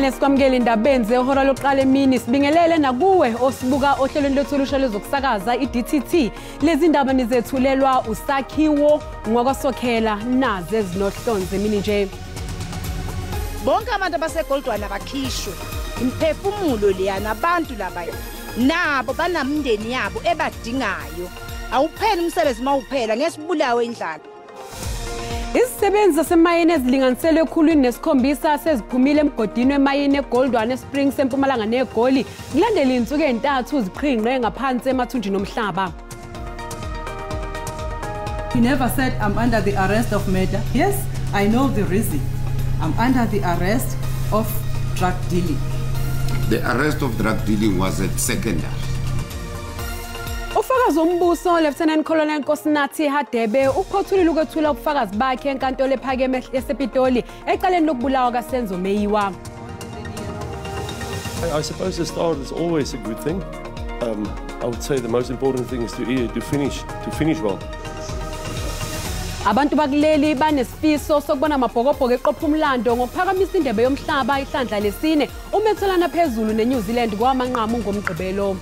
Sibingelele sikwamukele indabeni zehora lokuqala emini, sibingelele nakuwe osibuka ohlelweni lwethu olusha lwezokusakaza i-DTT. Lezi ndaba nizethulelwa uSakhiwo ngwakwaSokhela naze ezinohlonze emini nje. Bonke abantu abaseGoldwana bakhishwe imphefumulo leyana, abantu laba nabo banamndeni yabo ebadingayo. Awupheli umsebenzi mawuphela ngesibulawe indlala. Izisebenzi zasemayini ezilinganiselwe 107 seziphumile emgodini wemayini eGoldwana eSprings eMpumalanga neGoli kulandela izinsuku ezintathu ziqhinqe ngaphansi emathunjini omhlaba. He never said I'm under the arrest of murder. Yes, I know the reason. I'm under the arrest of drug dealing. The arrest of drug dealing was at secondary. Ufakazi wombuso Lieutenant Colonel Nkosinathi Hadebe uphothulile ukwethula ubufakazi bakhe enkantolo ephakeme yasePitoli ecaleni lokubulawa kaSenzo Meyiwa. I suppose the start is always a good thing. I would say the most important thing is to finish well. Abantu bakuleli banesifiso sokubona amabhokobhoko eqopha umlando ngokuphakamisa indebe yomhlaba ihlandla lesine uma etholana phezulu neNew Zealand kwamanqamu ngoMgqibelo.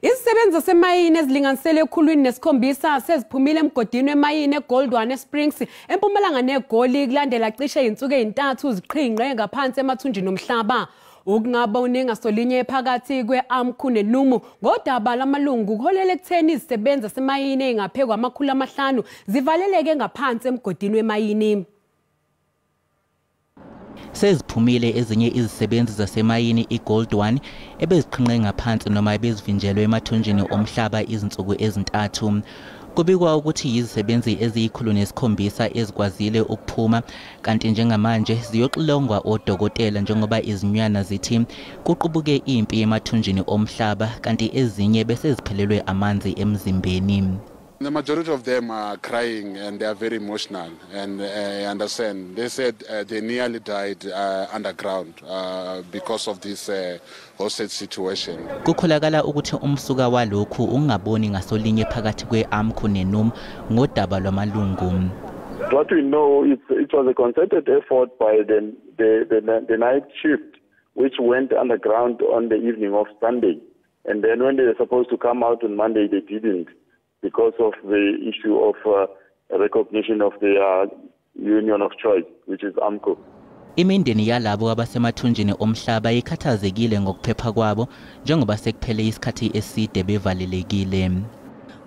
Izisebenzi zasemayini ezilinganiselwe 107 seziphumile emgodini wemayini eGoldwana eSprings eMpumalanga neGoli kulandela cishe izinsuku ezintathu ziqhinqe ngaphansi emathunjini omhlaba. Ukungaboni ngasolinye phakathi kwe-AMCU neNUM ngodaba lamalungu kuholele ekutheni izisebenzi zasemayini ezingaphezu kwama-500 zivaleleke ngaphansi emgodini wemayini. Seziphumile ezinye izisebenzi zasemayini iGoldwana ebeziqhinqe ngaphansi noma ebezivinjelwe emathunjini omhlaba izinsuku ezintathu. Kubikwa ukuthi izisebenzi eziyi-107 ezikwazile ukuphuma, kanti njengamanje ziyoxilongwa odokotela njengoba izinywana zithi kuqubuke impi emathunjini omhlaba, kanti ezinye bese ziphelelwe amanzi emzimbeni. The majority of them are crying and they are very emotional, and I understand. They said they nearly died underground because of this hostage situation. Kukholakala ukuthi umsuka walokhu ungaboni ngasolinye phakathi kwe-AMCU neNUM ngodaba lwamalungu. What we know is it was a concerted effort by the night shift, which went underground on the evening of Sunday, and then when they were supposed to come out on Monday, they didn't, because of the issue of recognition of the union of choice, which is AMCU. Imindeni yalabo abasemathunjini omhlaba ikhathazekile ngokuphepha kwabo njengoba sekuphele isikhathi eside bevalelekile.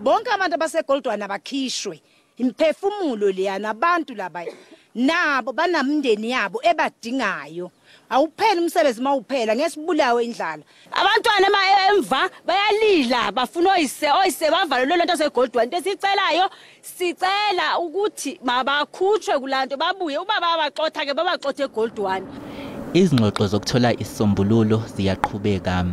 Bonke abantu abaseGoldwana bakhishwe imphefumulo leyana, abantu laba nabo banamndeni yabo ebadingayo. Awupheli umsebenzi mawuphela ngesibulawe indlala. Abantwana emva bayalila bafuna oyise bavalelwe lento seGoldwana. Into esicelayo, sicela ukuthi mabakhutshwe kulanto babuye, ubaba abaxotha ke babaxothe eGoldwana. Izingxoxo zokuthola isisombululo ziyaqhubeka.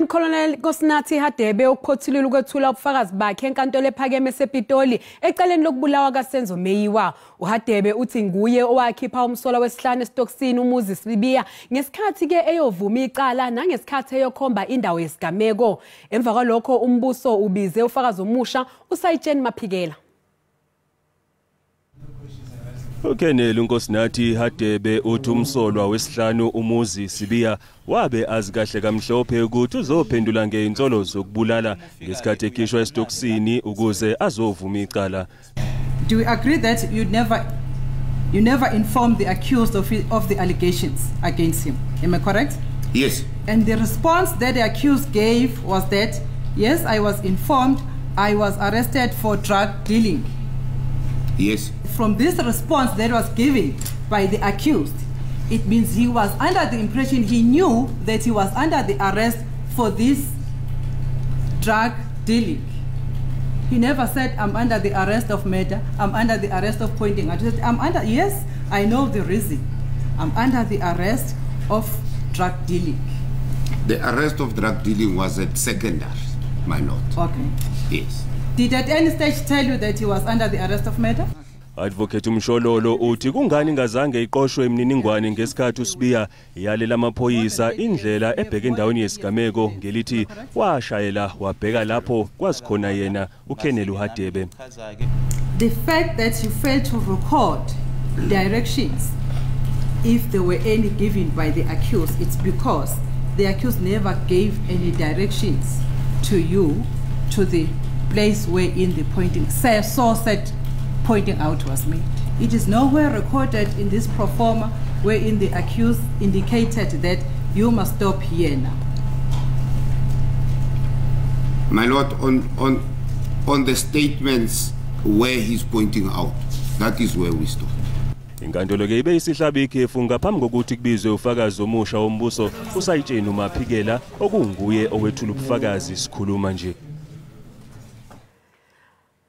Colonel Nkosinathi Hadebe uphothulile ukwethula ubufakazi bakhe enkantolo ephakeme esePitoli ecaleni lokubulawa kaSenzo Meyiwa. UHadebe uthi nguye owakhipha umsolwa wesihlanu esitokisini uMuzi Sibiya ngesikhathi ke eyovuma icala nangesikhathi eyokhomba indawo yesigameko. Emva kwalokho umbuso ubize ufakazi omusha uSayitsheni Maphikela. Ukenele uNkosinathi Hadebe uthi umsolwa wesihlanu uMuzi Sibiya wabe azi kahle kamhlophe ukuthi uzophendula ngeinsolo zokubulala ngesikhathi ekhishwa esitokisini ukuze azovuma icala. Do we agree that you never informed the accused of the allegations against him? Am I correct? Yes. And the response that the accused gave was that, yes, I was informed, I was arrested for drug dealing. Yes. From this response that was given by the accused, it means he was under the impression, he knew that he was under the arrest for this drug dealing. He never said, I'm under the arrest of murder, I'm under the arrest of pointing. I said, I'm under, yes, I know the reason. I'm under the arrest of drug dealing. The arrest of drug dealing was at secondary, my lord. Okay. Yes. Did at any stage tell you that he was under the arrest of murder? Advocate uMshololo uthi kungani ingazange iqoshwe imininingwane ngesikhathi uSibiya yalela amaphoyisa indlela ebheke endaweni yesigameko ngelithi washayela wabheka lapho kwazikhona yena uKenneth Hadebe. The fact that you failed to record directions, if there were any given by the accused, it's because the accused never gave any directions to you to the place wherein the pointing, so said pointing out was made. It is nowhere recorded in this pro forma wherein the accused indicated that you must stop here now. My lord, on the statements where he's pointing out, that is where we stop. Inkantolo ke ibe isihlaba ikhefu ngaphambi kokuthi kubizwe ufakazi omusha wombuso usayitsheni uMaphikela okunguye owethula ubufakazi sikhuluma nje.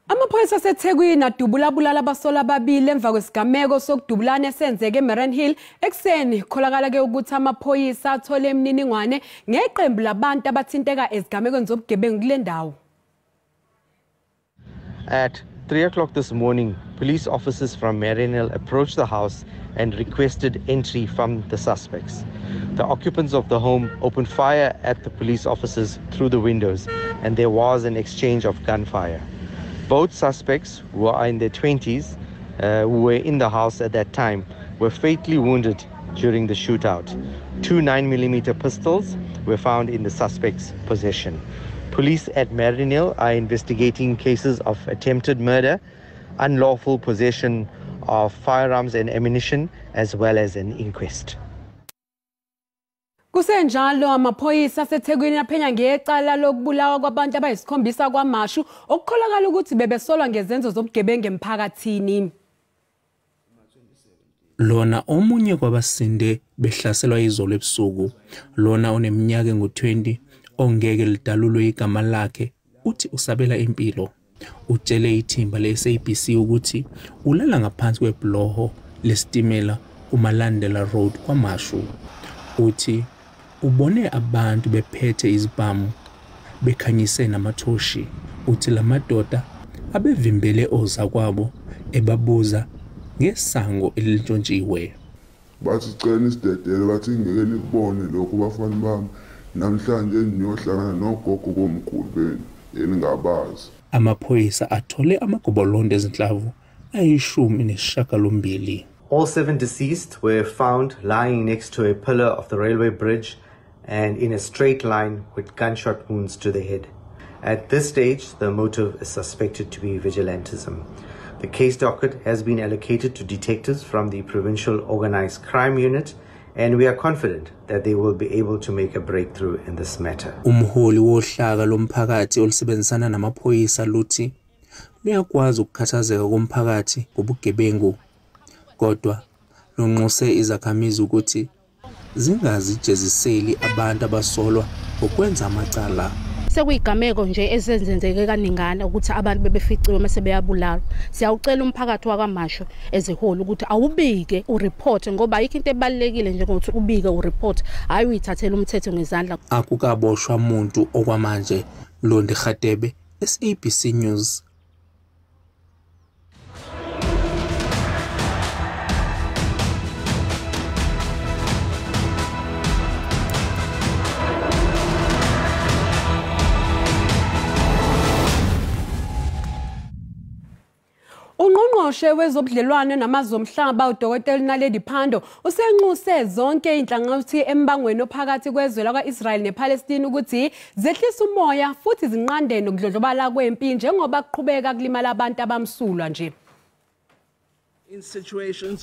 Amaphoyisa aseThekwini adubula bulala abasolwa ababili emva kwesigameko sokudubulana esenzeke eMariannhill ekuseni. Kholakala ke ukuthi amaphoyisa athole imininingwane ngeqembu labantu abathinteka ezigamekweni zobugebengu kule ndawo. At 3 o'clock this morning, police officers from Mariannhill approached the house and requested entry from the suspects. The occupants of the home opened fire at the police officers through the windows, and there was an exchange of gunfire. Both suspects, who are in their 20s, who were in the house at that time, were fatally wounded during the shootout. Two 9mm pistols were found in the suspects' possession. Police at Mariannhill are investigating cases of attempted murder, unlawful possession of firearms and ammunition, as well as an inquest. Kusenjalo amaphoyisa aseThekwini aphenya ngecala lokubulawa kwabantu abayisikhombisa kwaMashu okukholakala ukuthi bebesolwa ngezenzo zobugebengu emphakathini. Lona omunye kwabasinde behlaselwa izolo ebusuku, lona oneminyaka engu-20 ongeke lidalulwe igama lakhe, uthi usabela impilo. Utshele ithimba le-SABC ukuthi ulala ngaphansi kwebhuloho lesitimela kuMalandela Road kwaMashu. Uthi ubone abantu bephethe izibhamu bekhanyise namathoshi. Uthi lamadoda abevimbele ozakwabo ebabuza ngesango elintshontshiwe. Bathi cela isidedele, bathi ngeke nikubone lokhu bafana bami namhlanje niyohlangana nogogo komkhulu benu eningabazi. Amaphoyisa athole amagobolondo ezinhlamvu ayi-18. All 7 deceased were found lying next to a pillar of the railway bridge and in a straight line with gunshot wounds to the head. At this stage, the motive is suspected to be vigilantism. The case docket has been allocated to detectives from the Provincial Organized Crime Unit, and we are confident that they will be able to make a breakthrough in this matter. Umholi wohlaka lomphakathi olusebenzisana namaphoyisa luthi luyakwazi ukukhathazeka komphakathi ngobugebengu, kodwa lunxuse izakhamizi ukuthi zingazijeziseli abantu abasolwa ngokwenza amacala. Sekuyigameko nje esenzenzeke kaningana ukuthi abantu bebeficiwe mase beyabulawa. Siyawucela umphakathi wakwaMashu eziholi ukuthi awubike ureport, ngoba ayikho into ebalekile njengokuthi ubike ureport, hayi uyithathele umthetho ngezandla. Akukaboshwa umuntu okwamanje. Mlondi Khatebe, SABC News. Ungqongqoshe wezobudlelwane namazwe omhlaba uDokotela Naledi Pandor usenxuse zonke inhlangothi embangweni ophakathi kwezwe lakwa-Israel nePalestine ukuthi zehlise umoya futhi zinqande nokudlondlobala kwempi njengoba kuqhubeka kulimala abantu abamsulwa nje.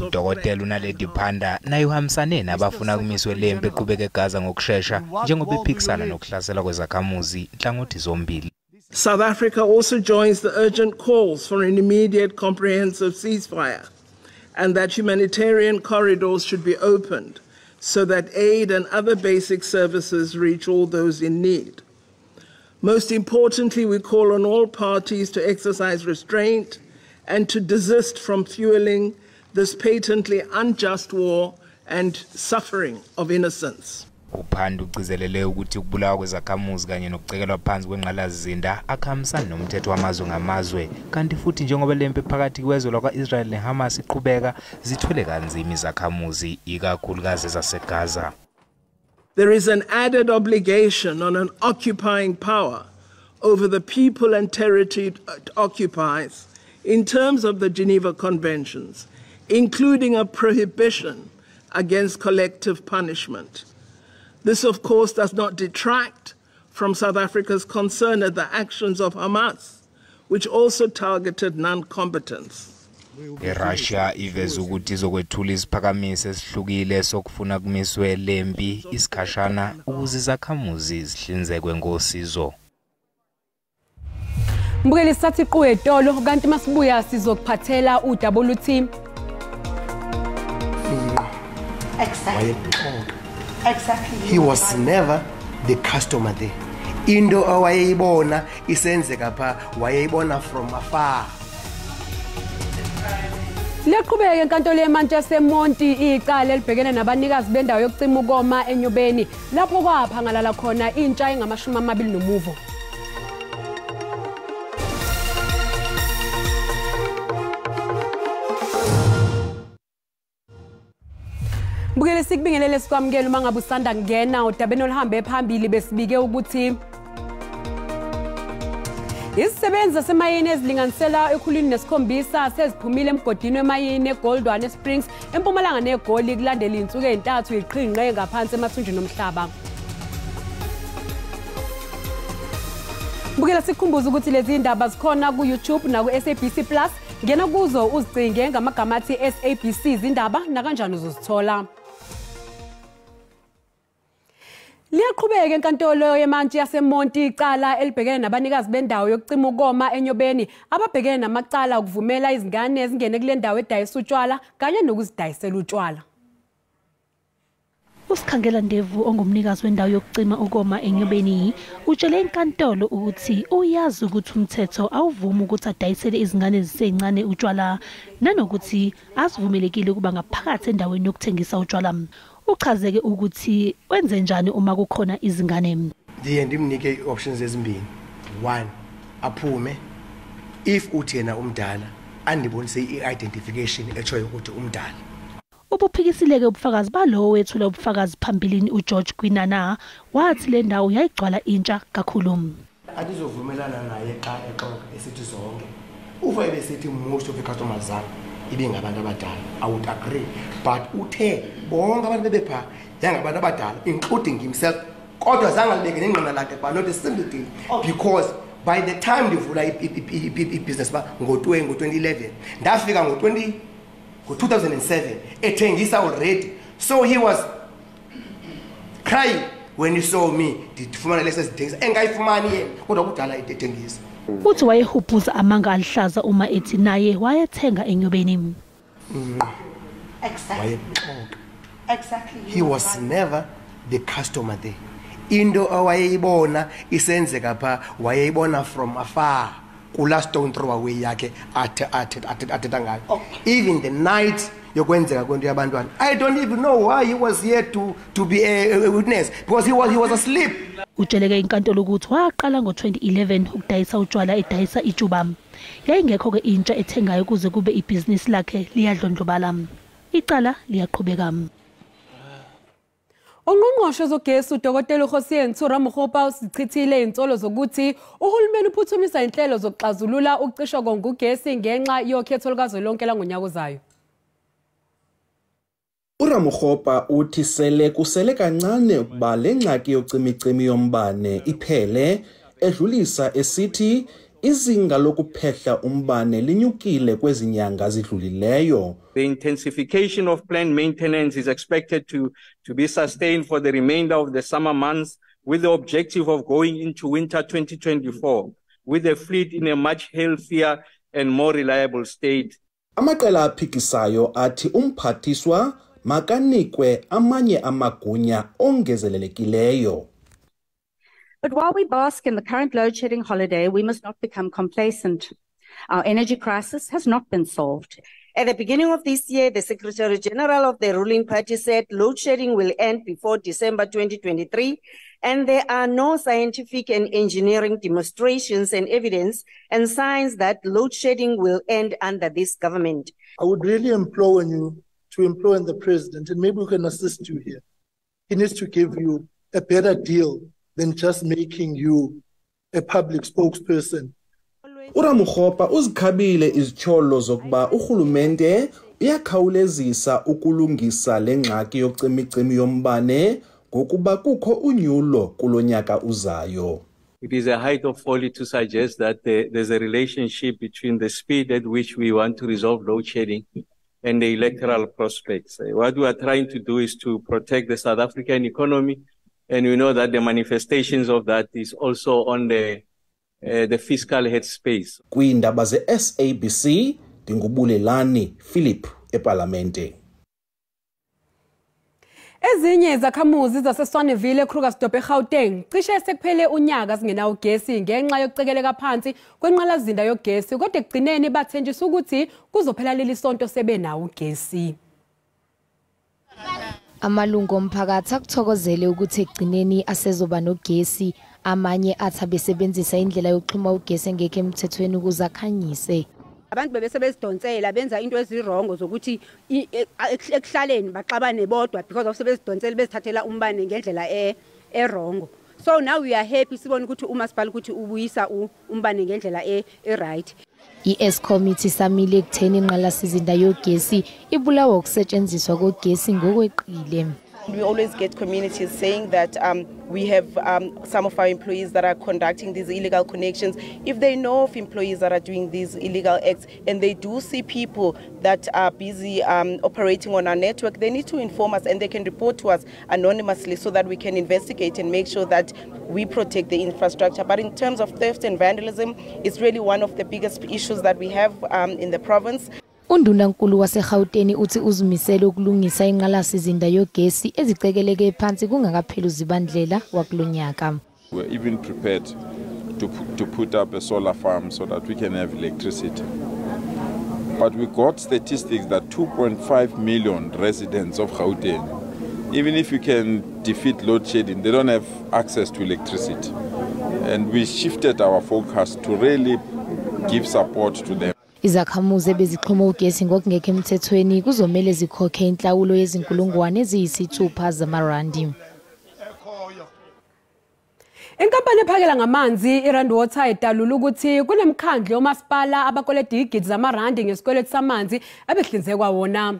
Udokotela uNaledi Pandor naye uhambisane nabafuna kumiswe lempi eqhubeka eGaza ngokushesha njengoba iphikisana nokuhlaselwa kwezakhamuzi inhlangothi zombili. South Africa also joins the urgent calls for an immediate comprehensive ceasefire and that humanitarian corridors should be opened so that aid and other basic services reach all those in need. Most importantly, we call on all parties to exercise restraint and to desist from fueling this patently unjust war and suffering of innocence. UPanda ugcizelele ukuthi ukubulawa kwezakhamuzi kanye nokucekelwa phansi kwengqalasizinda akuhambisani nomthetho wamazwe ngamazwe, kanti futhi njengoba lempi phakathi kwezwe lakwa-Israel neHamas iqhubeka, zithwele kanzima izakhamuzi, ikakhulukazi zaseGaza. There is an added obligation on an occupying power over the people and territory it occupies in terms of the Geneva Conventions, including a prohibition against collective punishment. This, of course, does not detract from South Africa's concern at the actions of Hamas, which also targeted non-combatants. IRussia iveze ukuthi izokwethula isiphakamiso esihlukile sokufuna kumiswe lempi isikhashana ukuze izakhamuzi zihlinzekwe ngosizo. Mbukeli, sathi qu etolo, kanti masibuya sizokuphathela udaba oluthi Exactly. He was never the customer there. Into awayeyibona isenzeka pha, wayeyibona from afar. Liyaqhubeka enkantolo yemantshi yaseMonti icala elibhekene nabanikazi bendawo yokucima ukoma eNyobeni, lapho kwaphangalala khona intsha engama-20 nomuvo. Mbukeli, sikubingelele, sikwamukele uma ngabe usanda kungena. Udabeni oluhambe phambili besibike ukuthi izisebenzi zasemayini ezilinganisela 107 seziphumile emgodini wemayini eGoldwan eSprings, eMpumalanga neGoli, kulandela iy'nsuku ey'ntathu yiqhinqe ngaphansi emathunjini omhlaba. Bukela, sikukhumbuza ukuthi lezi ndaba zikhona ku-YouTube naku-SABC Plus. Ngena kuzo uzicinge ngamagama athi SABC izindaba, nakanjani uzozithola. Liyaqhubeka enkantolo yemantshi yaseMonti icala elibhekene nabanikazi bendawo yokucima ukoma eNyobeni, ababhekene namacala okuvumela izingane ezingene kule ndawo edayisa utshwala kanye nokuzidayisela utshwala. Usikhangela Ndevu, ongumnikazi wendawo yokucima ukoma eNyobeni, utshele inkantolo ukuthi uyazi ukuthi umthetho awuvumi ukuthi adayisele izingane ezisencane utshwala, nanokuthi azivumelekile ukuba ngaphakathi endaweni yokuthengisa utshwala. Uchazeke ukuthi wenze njani uma kukhona izingane. Ndiye ndimnike ii-options ezimbini. One, aphume. If uthi yena umdala, andibonise i-identification etshoyo ukuthi umdala. Ubuphikisile-ke ubufakazi balowo wethula ubufakazi phambilini, uGeorge Kwinana, wathi le ndawo yayigcwala intsha kakhulu. Andizovumelana naye xa exoka esithi zonke. Ufa ebesithi most of the customers zam ibingabantu abadala, I would agree, but uthe bonke abantu bebephaa yangabantu abadala, including himself, kodwa zange alibeke nengqina lakhe, but not a single thing, because by the time ndivula ibhizinesi uba ngo-2011, ndafika ngo-2007 ethengisa already. So he was crying when he saw me ndifumana lesezithengisa engayifumani yena, kodwa kudala ethengisa. Uthi wayehubhuza amanga alihlaza uma ethi naye wayethenga eNyobeni. Wayexoka. He was never the customer there. Into awayeyibona isenzeka pha, wayeyibona from afar kula stone throw away yakhe athetha ngayo. Even the night yokwenzeka kwento yabantwana, I don't even know why he was here to be a witness, because he was asleep. Utsheleke inkantolo ukuthi waqala ngo-2011 ukudayisa utshwala, edayisa ijuba. Yayingekho-ke intsha ethengayo kuze kube ibhizinisi lakhe liyadlondlobala. Icala liyaqhubeka. Ungqongqoshe wezogesi uDokotela uKgosientsho Ramokgopa usichithile izinsolo zokuthi uhulumeni uphuthumisa inhlelo zokuxazulula ukucishwa kogesi ngenxa yokhetho lukazwelonke langonyaka ozayo. URamokgopa uthi sele kusele kancane ukuba le ngxaki yocimicimi yombane iphele, edlulisa esithi izinga lokuphehla umbane linyukile kwezi nyanga zidlulileyo. The intensification of planned maintenance is expected to be sustained for the remainder of the summer months, with the objective of going into winter 2024 with the fleet in a much healthier and more reliable state. Amaqela aphikisayo athi umphathiswa makanikwe amanye amagunya ongezelelekileyo. But while we bask in the current load shedding holiday, we must not become complacent. Our energy crisis has not been solved. At the beginning of this year, the Secretary General of the ruling party said load shedding will end before December 2023, and there are no scientific and engineering demonstrations and evidence and signs that load shedding will end under this government. I would really implore you to implore the president, and maybe we can assist you here. He needs to give you a better deal than just making you a public spokesperson. URamokgopa uzikhabile izityholo zokuba urhulumente uyakhawulezisa ukulungisa le ngxaki yocimicimi yombane ngokuba kukho unyulo kulo nyaka uzayo. It is a height of folly to suggest that there's a relationship between the speed at which we want to resolve load shedding and the electoral prospects. What we are trying to do is to protect the South African economy, and we know that the manifestations of that is also on the fiscal headspace. Kwiindaba ze-SABC ndinguBulelani Philip ePalamente. Ezinye izakhamuzi zaseSwaneville eKrugersdorp eGauteng cishe sekuphele unyaka zingenawo ugesi ngenxa yokucekeleka phansi kwenqalasizinda yogesi, kodwa ekugcineni bathenjiswa ukuthi kuzophela leli sonto sebenawo ugesi. Amalungu omphakathi akuthokozele ukuthi ekugcineni asezoba nogesi. Amanye athi abesebenzisa indlela yokuxhuma ugesi engekho emthethweni ukuze akhanyise. Abantu bebesebezidonsela benza into ezirongo zokuthi ekuhlaleni baxabane bodwa because of sebezidonsela bezithathela umbane ngendlela erongo. So now we are happy sibona ukuthi umasipala ukuthi ubuyisa umbane ngendlela e-right. I-Eskom ithi isamile ekutheni inqalasizinda yogesi ibulawa ukusetshenziswa kogesi ngokweqile. We always get communities saying that we have some of our employees that are conducting these illegal connections. If they know of employees that are doing these illegal acts and they do see people that are busy operating on our network, they need to inform us and they can report to us anonymously so that we can investigate and make sure that we protect the infrastructure. But in terms of theft and vandalism, it's really one of the biggest issues that we have in the province. Undunankulu waseGauteng uthi uzimisele ukulungisa inqalasizinda yogesi ezicekeleke phansi kungakapheli uZibandlela wakulonyaka. We're even prepared to put up a solar farm so that we can have electricity. But we got statistics that 2.5 million residents of Gauteng, even if you can defeat load shedding, they don't have access to electricity. And we shifted our focus to really give support to them. Izakhamuzi ebezixhuma ugesi ngokungekho emthethweni kuzomele zikhokhe inhlawulo yezinkulungwane eziyisithupha zamarandi. Inkampani ephakela ngamanzi iRand Water idalula ukuthi kunemikhandlu yomasipala abakweleta izigidi zamarandi ngesikweletu samanzi abehlinzekwa wona.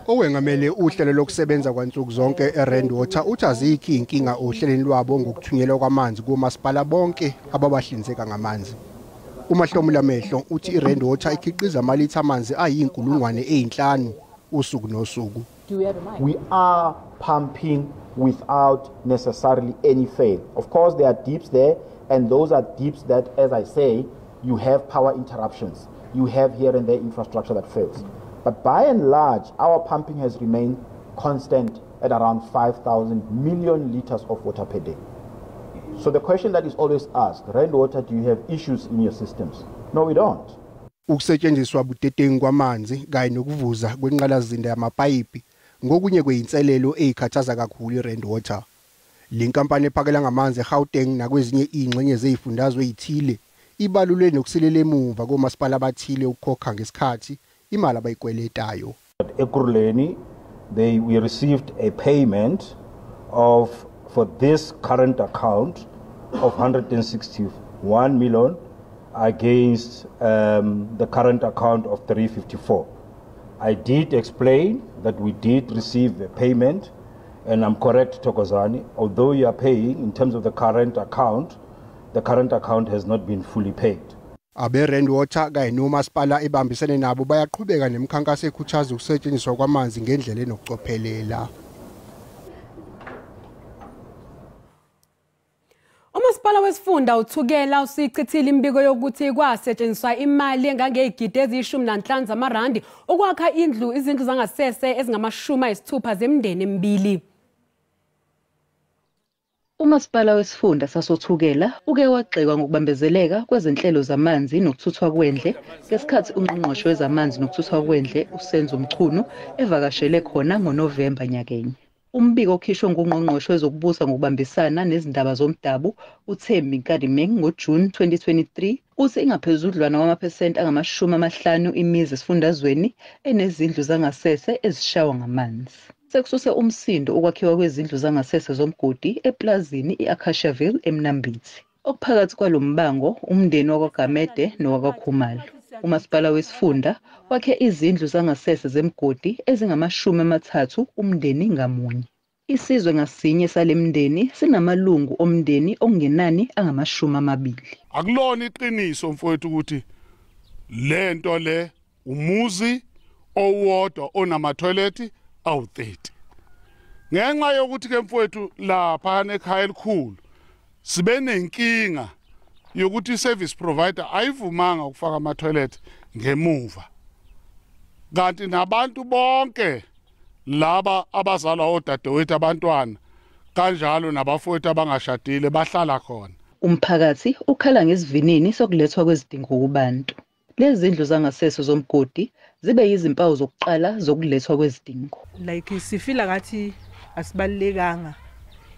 Owengamele uhlelo lokusebenza kwansuku zonke eRand Water uthi azikho inkinga ohlelweni lwabo ngokuthunyelwa kwamanzi komasipala bonke ababahlinzeka ngamanzi. Umahlomula mehlo uthi iRand Water ikhiqiza amalitha amanzi ayi-5,000 usuku nosuku. We are pumping without necessarily any fail. Of course there are dips there, and those are dips that, as I say, you have power interruptions. You have here and there infrastructure that fails. But by and large, our pumping has remained constant at around 5,000 million liters of water per day. So the question that is always asked, Rand Water, do you have issues in your systems? No, we don't. Ukusetshenziswa budedengu kwamanzi kanye nokuvuza kwenqalasizinda yamapayipi ngokunye kweyinselelo eyikhathaza kakhulu iRand Water. Le nkampani ephakela ngamanzi eGauteng nakwezinye izingxenye zezifundazwe ezithile ibalulwe nokusilela emuva komasipala abathile ukukhokha ngesikhathi imali abayikweletayo. At Ekurhuleni, we received a payment of for this current account of 161 million against the current account of 354. I did explain that we did receive a payment, and I'm correct, Thokozani, although you are paying in terms of the current account has not been fully paid. Abe-Rand Water kanye nomasipala ebambisene nabo bayaqhubeka nemikhankaso ekhuthaza ukusetshenziswa kwamanzi ngendlela enokucophelela. Umasipala wesifunda uThukela usichithile imibiko yokuthi kwasetshenziswa imali engangezigidi eziyi-15 zamarandi ukwakha izindlu zangasese ezingama-60 zemindeni emibili. Umasipala wesifunda sasoThukela uke wagxekwa ngokubambezeleka kwezinhlelo zamanzi nokuthuthwa kwendle ngesikhathi ungqongqoshe wezamanzi nokuthuthwa kwendle uSenzo Mchunu evakashele khona ngoNovemba nyakenye. Umbiko okhishwe ngungqongqoshe wezokubusa ngokubambisana nezindaba zomdabu uThembi Nkadimeng ngoJune 2023 uthi ingaphezudlwana kwamaphesenti angama-50 imizi esifundazweni enezindlu zangasese ezishawa ngamanzi. Sekususe umsindo ukwakhiwa kwezindlu zangasese zomgodi eplazini i-Acaciaville eMnambithi. Okuphakathi kwalo mbango umndeni wakwaGamede nowakwaKhumalo. Umasipala wesifunda wakhe izindlu zangasese zemigodi ezingama-30 umndeni ngamunye. Isizwe ngasinye salemndeni sinamalungu omndeni okungenani angama-20. Akulona iqiniso mfowethu ukuthi lento le umuzi owodwa onama-toilet awu-30. Ngenxa yokuthi ke mfowethu lapha ekhaya elikhulu sibe nenkinga yokuthi i-service provider ayivumanga ukufaka ama-toilet ngemuva, kanti nabantu bonke laba abazalwa odadewethu abantwana kanjalo nabafowethu abangashadile bahlala khona. Umphakathi ukhala ngesivinini sokulethwa kwezidingo kubantu. Lezi zindlu zangasese zomgodi zibe yizimpawu zokuqala zokulethwa kwezidingo. Like sifila ngathi asibalekanga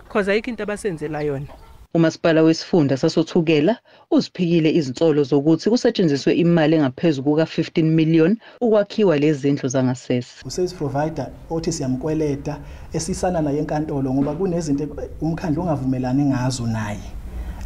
because ayikho into abasenzela yona. Umasipala wesifunda sasoThukela uziphikile izinsolo zokuthi kusetshenziswe imali engaphezulu kuka-15 million ukwakhiwa lezi zindlu zangasese. U-service provider othi siyamkweleta esisana naye enkantolo ngoba kunezinto umkhandlu ongavumelani ngazo naye.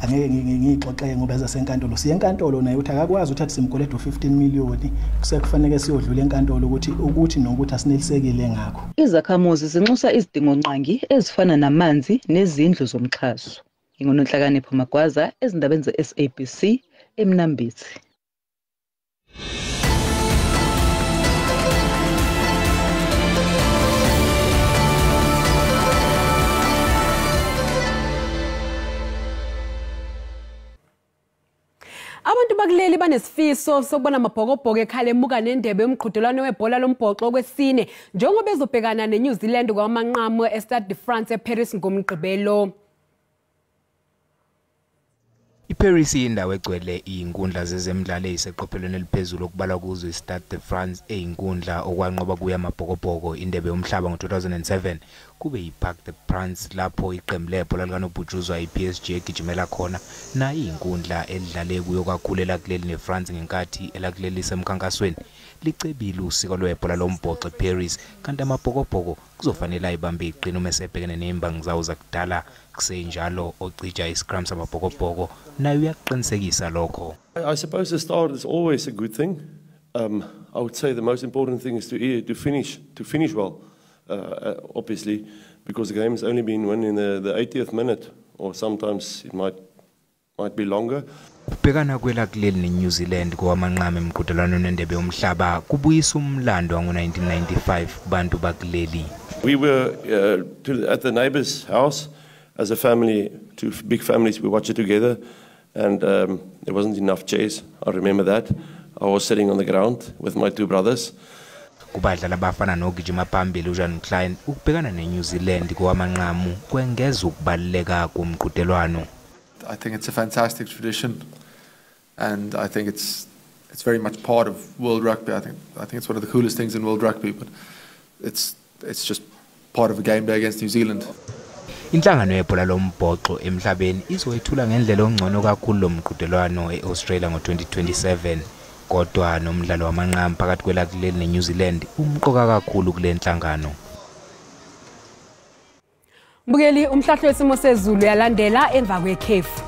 Angeke ngiyixoxe ngoba ezasenkantolo. Siye enkantolo naye uthi akakwazi ukuthi simkweleta u-15 million, kusekufanele siyodlula enkantolo ukuthi nokuthi asinelisekile ngakho. Izakhamuzi zinxusa izidingongqangi ezifana namanzi nezindlu zomxhaso. NginguNonhlakanipho Magwaza ezindabeni ze-SABC eMnambithi. Abantu bakuleli banesifiso sokubona amabhokobhoko ekhala emuka nendebe yomqhudelwano webhola lombhoxo kwesine njengoba bezobhekana neNew Zealand kwamanqamu eStade de France eParis ngoMgqibelo. IParis iyindawo egcwele izinkundla zezemidlalo eziseqophelweni eliphezulu okubalwa kuzo iStade de France eyinkundla okwanqoba kuyo amabhokobhoko indebe yomhlaba ngo-2007, kube yiParc des Princes lapho iqembu lebhola likanobhutshuzwa iPSG egijimela khona, nayo iyinkundla elidlale kuyo kakhulu elakuleli neFrance ngenkathi elakuleli lisemkhankasweni. Licebile usiko lwebhola lombhoxo eParis, kanti amabhokobhoko kuzofanele ayibambe iqine uma esebhekene nezimbangi zawo zakudala. Kusenjalo ocija iscrum samabhokobhoko naye uyakuqinisekisa lokho. I suppose the start is always a good thing. I would say the most important thing is to finish well, obviously, because the game has only been won in the 80th minute, or sometimes it might be longer. Ukubhekana kwelakuleli neNew Zealand kowamanqamu emqhudelwaneni wendebe yomhlaba kubuyisa umlando wango-1995 kubantu bakuleli. We were at the neighbor's house as a family, two big families, we watched it together, and there wasn't enough chairs. I remember that. I was sitting on the ground with my two brothers. Kubadlali abafana nogijima phambili uJan Klein, ukubhekana neNew Zealand kowamanqamu kwengeza ukubaluleka komqhudelwano. I think it's a fantastic tradition, and I think it's very much part of world rugby. I think it's one of the coolest things in world rugby, but it's just part of a game day against New Zealand. Inhlangano yebhola lombhoxo emhlabeni izoyethula ngendlela ongcono kakhulu lo mqhudelwano e-Australia ngo-2027, kodwa nomdlalo wamanqamu phakathi kwelakuleli neNew Zealand umqoka kakhulu kule nhlangano. Mbukeli, umhlahlo wesimo sezulu uyalandela emva kwekhefu.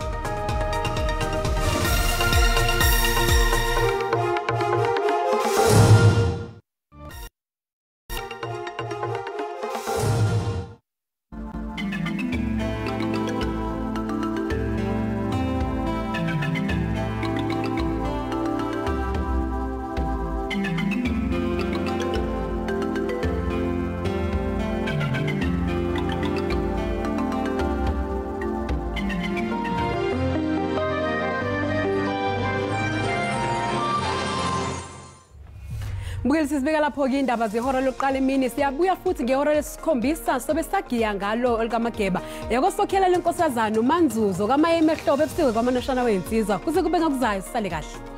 Mbukeli, sizibeka lapho-ke indaba zehora lokuqala emini. Siyabuya futhi ngehora lesikhombisa, sobe sagiya ngalo olukaMageba yakosokhela lenkosazana uManzuzo kaMayemehlobo ebusuku kwamanoshana wey'nsizwa. Kuze kube ngokuzayo, sisale kahle.